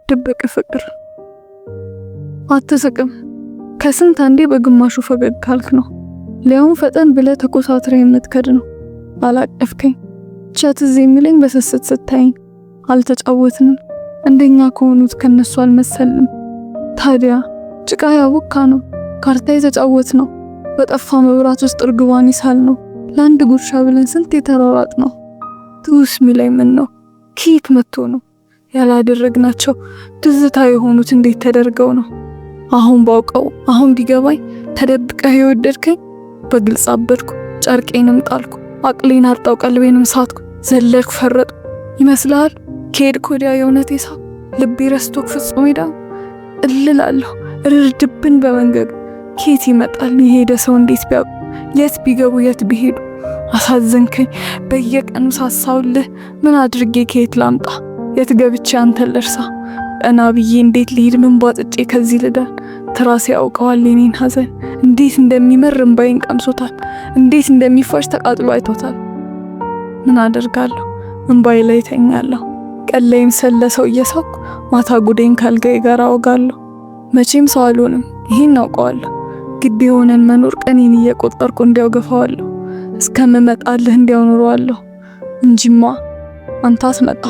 ድብቅ ፍቅር። አትስቅም። ከስንት አንዴ በግማሹ ፈገግ ካልክ ነው። ሊያውም ፈጠን ብለህ ተኮሳትረህ የምትከድ ነው። አላቀፍከኝ ብቻ ትዝ የሚለኝ በስስት ስታይኝ። አልተጫወትንም። እንደኛ ከሆኑት ከነሱ አልመሰልንም። ታዲያ ጭቃ ያቦካ ነው፣ ካርታ የተጫወት ነው፣ በጠፋ መብራት ውስጥ እርግቧን ይሳል ነው፣ ለአንድ ጉርሻ ብለን ስንት የተሯሯጥ ነው። ትውስ ሚለኝ ምን ነው? ከየት መጥቶ ነው? ያላደረግናቸው ትዝታ የሆኑት እንዴት ተደርገው ነው? አሁን ባውቀው፣ አሁን ቢገባኝ ተደብቀህ የወደድከኝ፣ በግልጽ አበድኩ፣ ጨርቄንም ጣልኩ፣ አቅሌን አጣው፣ ቀልቤንም ሳትኩ፣ ዘለልኩ፣ ፈረጥኩ። ይመስልሃል ከሄድክ ወዲያ የእውነት የሳቅ ልቤ ረስቶክ ፍጹም ሄዳ እልላለሁ እርድብን በመንገዱ። ኬት ይመጣል የሄደ ሰው እንዴት ቢያውቁ፣ የት ቢገቡ፣ የት ቢሄዱ? አሳዘንከኝ። በየቀኑ ሳሳውልህ ምን አድርጌ ከየት ላምጣ? የት ገብቼ አንተን ልርሳ? ቀና ብዬ እንዴት ልሂድ? ምን ቧጥጬ ከዚህ ልዳን? ትራሴ ያውቀዋል የኔን ሐዘን፣ እንዴት እንደሚመር እምባዬን ቀምሶታል። እንዴት እንደሚፋጭ ተቃጥሎ አይቶታል። ምን አደርጋለሁ? እምባዬ ላይ ተኛለሁ። ቀን ላይም ሰለሰው እየሳኩ ማታ ጉዴን ካልጋዬ ጋር አወጋለሁ። መቼም ሰው አልሆንም፣ ይሄን አውቀዋለሁ። ግድ የሆነን መኖር ቀኔን እየቆጠርኩ እንዲያው ገፋዋለሁ። እስከምመጣልህ እንዲያው ኖረዋለሁ እንጂማ አንተ አትመጣ።